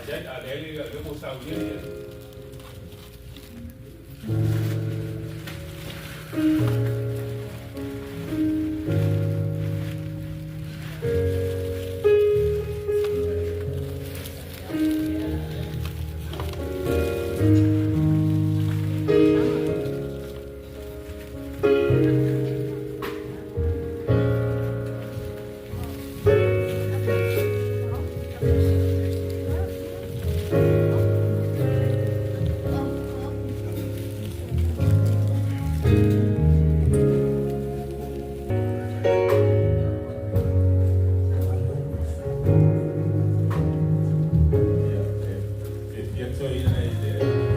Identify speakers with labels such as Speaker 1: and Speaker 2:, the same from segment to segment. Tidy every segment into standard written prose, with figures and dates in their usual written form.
Speaker 1: A iai, a leai, o lea ua saunia ia. Ia, e fia toeaina i le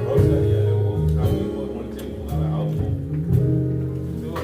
Speaker 1: Rosa, ia lea ua ou saunia foi mo le taimi fagalaau mo tua.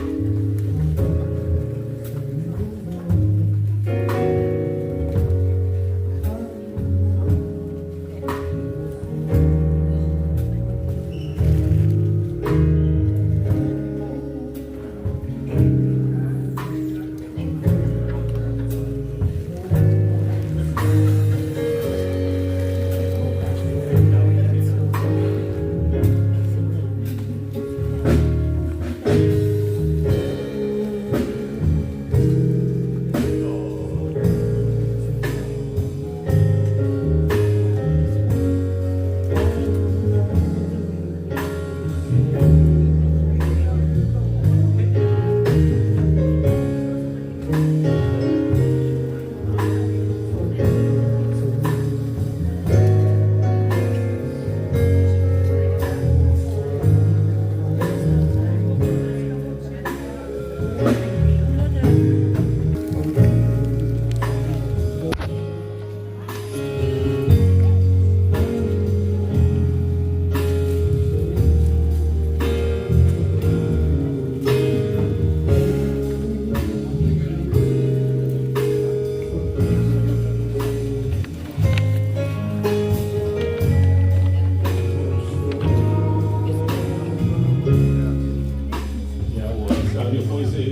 Speaker 1: Ia, ua saunia foi se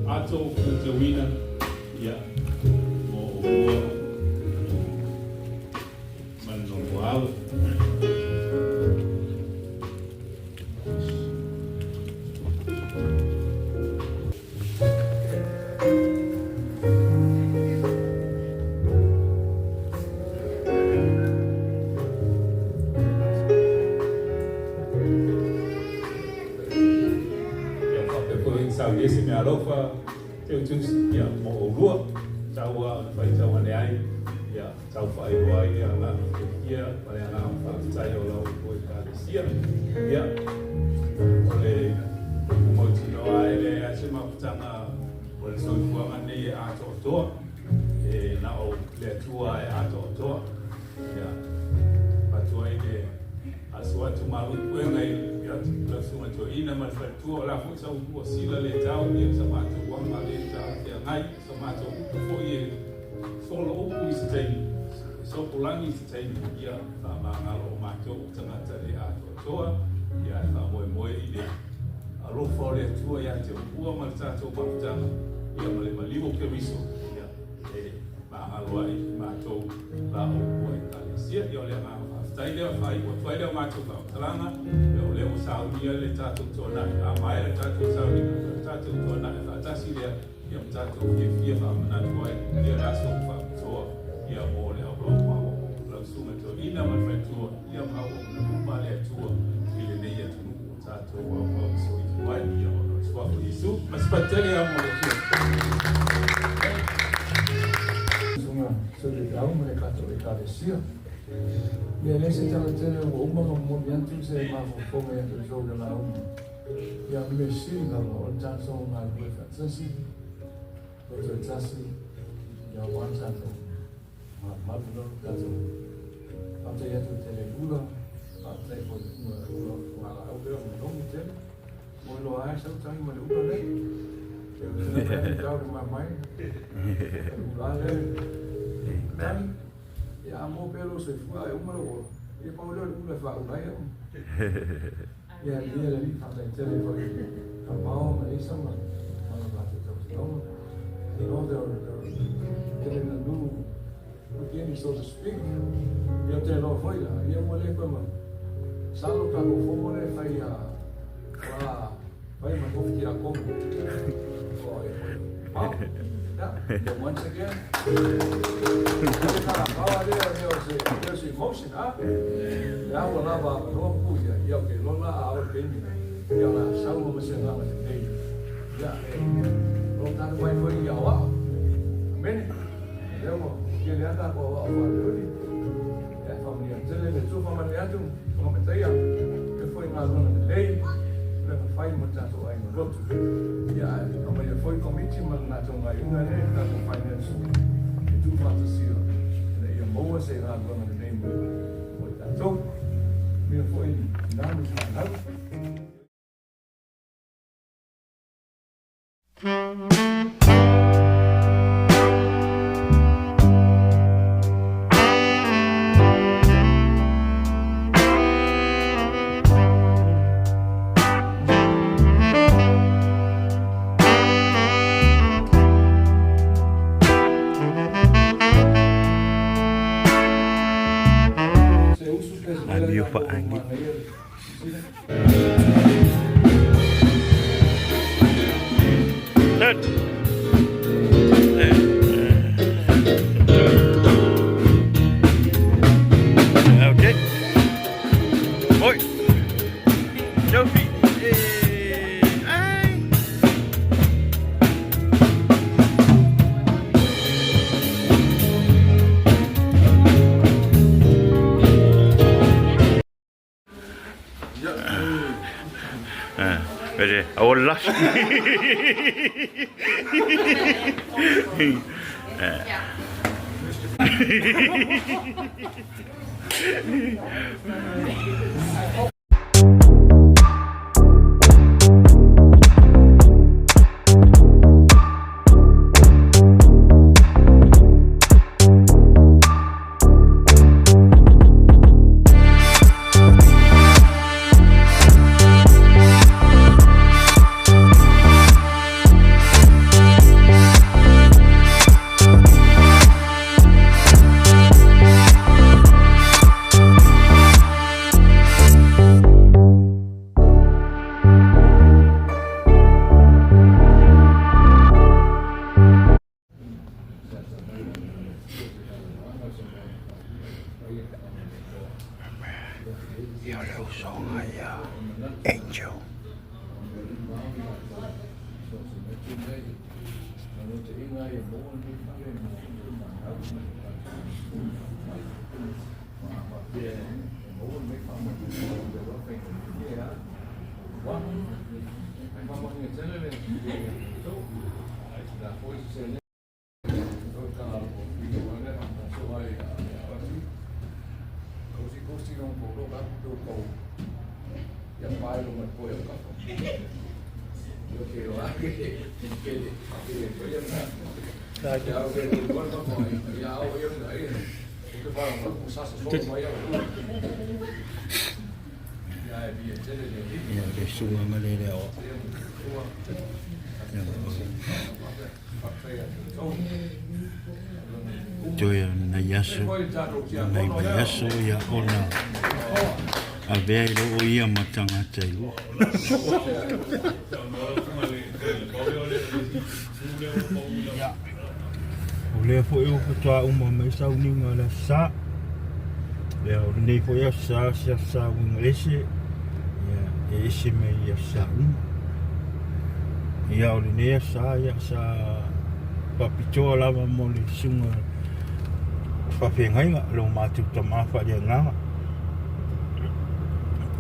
Speaker 1: ato faitauina, ia, mo oulua ma le nofoaalo. Ia faapea foi ona saunia se meaalofa teutusi ia mo oulua, tau lava ona faitau ane ai, ia tau faailoa ai le agaga fiafia ma le agaga faafetai o la outou Ekalesia. Ia, o le upu mautinoa e leai lava se mafutaga o le soifuaga lenei e atoatoa, e na o le Atua e atoatoa. Ia, avatu ai le aso atu malu i puega i lau susuga toeaina ma le faletua, o le a foi sau tuasila le tau, ia sa matou aga le talafeagai, sa matou upu foi e solo upu i se taimi, e sopolagi i se taimi, ia faamagalo o matou o tagata le atoatoa, ia ae faamoemoe i le alofa o le Atua ia te oulua ma le tatou mafutaga, ia ma le maliu o Keriso, ia e magalo ai i matou la outou Ekalesia. Ia o le agaga faafetai lea, faaiu atu ai lea o matou faamatalaga, ia o lea ua saunia le tatou tuanai, a maea le tatou sauniga, o le tatou tuanai faatasi lea, ia ma tatou fiafia faamanatu ai ia le aso faapitoa, ia mo le auauna o lau susuga toeaina ma le faletua, ia ma auauna uma a le Atua i lenei atunuu ua tatou auau soifua ai, ia ona o le suafa o Iesu. Ma se fatu tele lava mo le Atua.
Speaker 2: Susuga Soletau ma le tatou Ekalesia. Ia e leai se tala tele ua uma ona momoli atu se mafaufauga ia te outou i le lauga. Ia o le mea sili lava o le tatou galulue faatasi, loto e tasi, ia aua le tatou malumalu lava le tatou faafetai atu tele i ula, faafetai foi i le ula fualaau lea o manogi tele. Ua iloa ai sau tagi ma le ula lea. E ula mai tau le mamai. Ula lea. Tagi. Ia a maua pea lou soifua ae uma lou ola, ia pau lea o le ula e faaula ai au. Ia viia le Alii, faafetai tele foi i Tamao ma Lisa ma ma le latou tausinonga. You know, they're getting a new beginning, so to speak. Ia te loa mafaufauga lea e fai ia ua fai ma tofi tiakono. O ai foi. Wow. Yeah. Once again. Power lea o se o se emotion, ha? Ia ua lava avanoa pu ia ia o ke lola a o le taimi. Ia la sau ma se nganga te nei. Ia e lo tanu mai foi ia wa. Amen. Lea ua tele ata ko wa wa le Ia faamanuia tele le Atua faamanuia atu whakamataia e foi ngā rona lelei le na whai mo tātou aiga lotu. Ia faamanuia foi komiti ma le latou gaoioiga lea i le tatou finance e tuufaatasia ina ia maua se galuega lelei mo i tatou. Manuia foi tina ma fanau.
Speaker 3: Amio faagi. Okay. Oi. Sophie. Hey. Ai. Our last. Ia o le usoga ia Angel. Ia le susuga ma le leo. Toe o lenei aso, lenei vaiaso ia ona avea i loo ia ma tagata e lua. Ia, o lea foi ua faatoa uma mai sauniga o le Aso Sa. Ia, o lenei foi Aso Sa, se Aso Sa uiga ese, ia, e ese mai i Aso Sa uma. Ia, o lenei Aso Sa, ia, sa faapitoa lava mo le susuga faafeagaiga, lo matou tama faaleagaga.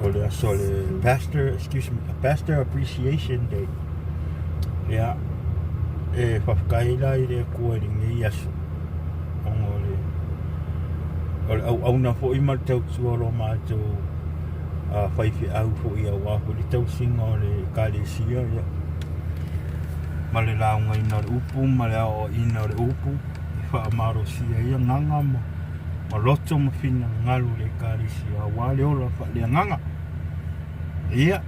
Speaker 3: O le aso o le pastor, excuse me, Pastor Appreciation Day. Ia, e faafetai ai la i le Atua i lenei aso, ona o le, o le auauna foi ma le tautua o lo matou uh, faifeau foi aua foi le tausiga o le ekalesia, ia, ma le laugaina o le upu ma le aoaoina o le upu e faamalosia ai agaga ma, ma loto ma finagalo o le ekalesia aua le ola faaleagaga. Ia,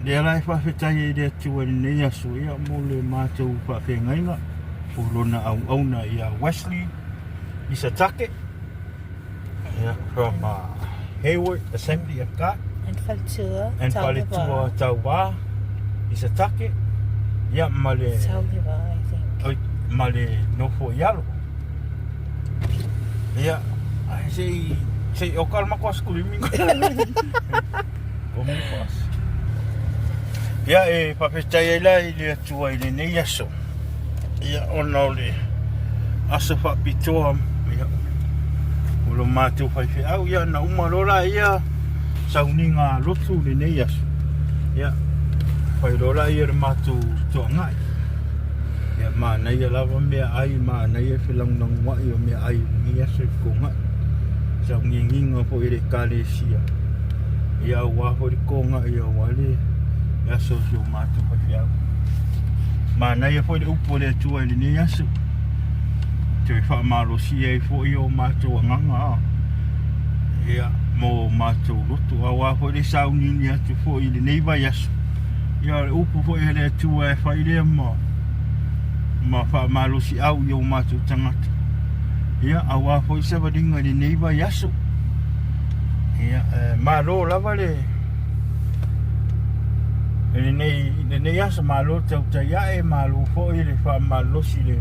Speaker 3: lea la e faafetai ai i le Atua i lenei aso, ia, mo le matou faafeagaiga, o lona auauna ia Wesley Isatake, ia, from Hayward Assembly of God.
Speaker 4: Faletua
Speaker 3: And Faletua Tauvā i Satake, ia, ma le.
Speaker 4: Tauleva, I think.
Speaker 3: Oi, ma le nofo i alo. Ia, ai se i se i oka le makou asokulimi. Ko me pas. Ia e faafetai ai la i le Atua i lenei aso. Ia ona o le aso faapitoa ia o lo matou faifeau ia na uma loa la ia sauniga lotu lenei aso. Ia fai loa la ia le matou toagai. Ia manaia lava meaai, manaia felagolagoai o meaai i lenei aso i le togai. Sauniagiga foi i le ekalesia ia aua foi le togai aua le aso o si o matou faifeau. Manaia foi le upu a le Atua i lenei aso. Toe faamalosia ai foi o matou agaga ia mo matou loto aua foi le sauniuni atu foi i lenei vaiaso. Ia o le upu foi a le Atua e fai lea ma ma faamalosiau i o matou tagata. Ia aua foi savaliga i lenei vaiaso. Ia e, malo lava le i lenei, lenei aso, malo tautai ae, malo foi le faamalolosi le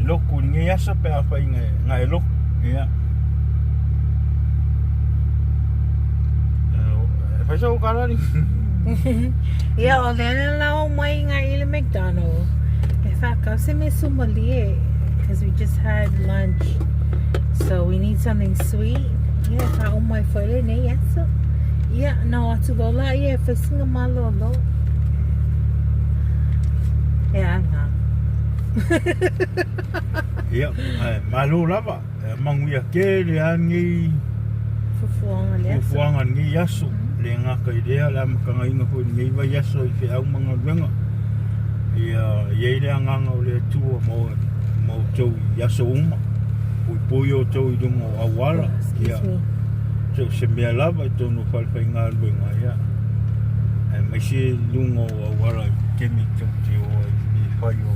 Speaker 3: loku i lenei aso pe afai na e loku. Ia. E fai sau kalani.
Speaker 4: Ia, o lea na lao mai nga i le McDonald. E whakau se me sumalie, because we just had lunch. So we need something sweet. Ia, e wha mai foi le nei aso. Ia, na o atu lola ia e whaisinga malolo. E anga.
Speaker 3: Ia, malo lava. E manuia tele lava lenei
Speaker 4: Fuafuaga le aso.
Speaker 3: Fuafuaga lenei aso. Le gata i lea, le amataga foi i lenei vaiaso i feau ma galuega. Ia i ai le agaga o le Atua mo ma outou i aso uma. Puipui outou i luga o auala.
Speaker 4: Ia.
Speaker 3: So se mea lava i totonu o falefaigaluega, ia. Aemaise i luga o auala i taimi tou te o ai i fai o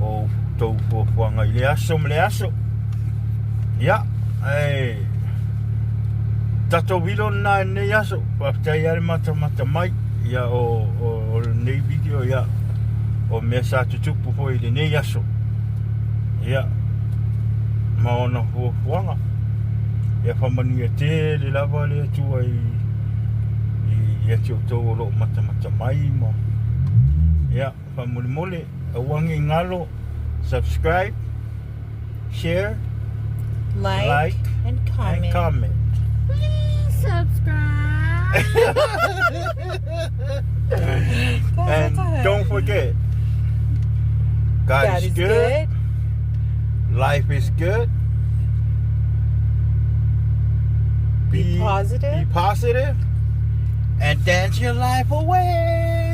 Speaker 3: o tou fuafuaga i le aso ma le aso. Ia, ae tatou vilo lena i lenei aso. Faafetai lava le matamata mai. Ia o, o, o lenei video, ia, o mea sa tutupu foi i lenei aso. Ia, ma ona fuafuaga. Ia faamanuia tele lava le Atua i ia te outou o lo o matamata mai ma ia faamolemole aua ne i galo subscribe, share,
Speaker 4: like,
Speaker 3: like
Speaker 4: and comment.
Speaker 3: And comment.
Speaker 4: Please subscribe.
Speaker 3: And don't forget, God,
Speaker 4: God
Speaker 3: is
Speaker 4: is
Speaker 3: good.
Speaker 4: good.
Speaker 3: Life is good.
Speaker 4: Be positive.
Speaker 3: Be positive. And dance your life away.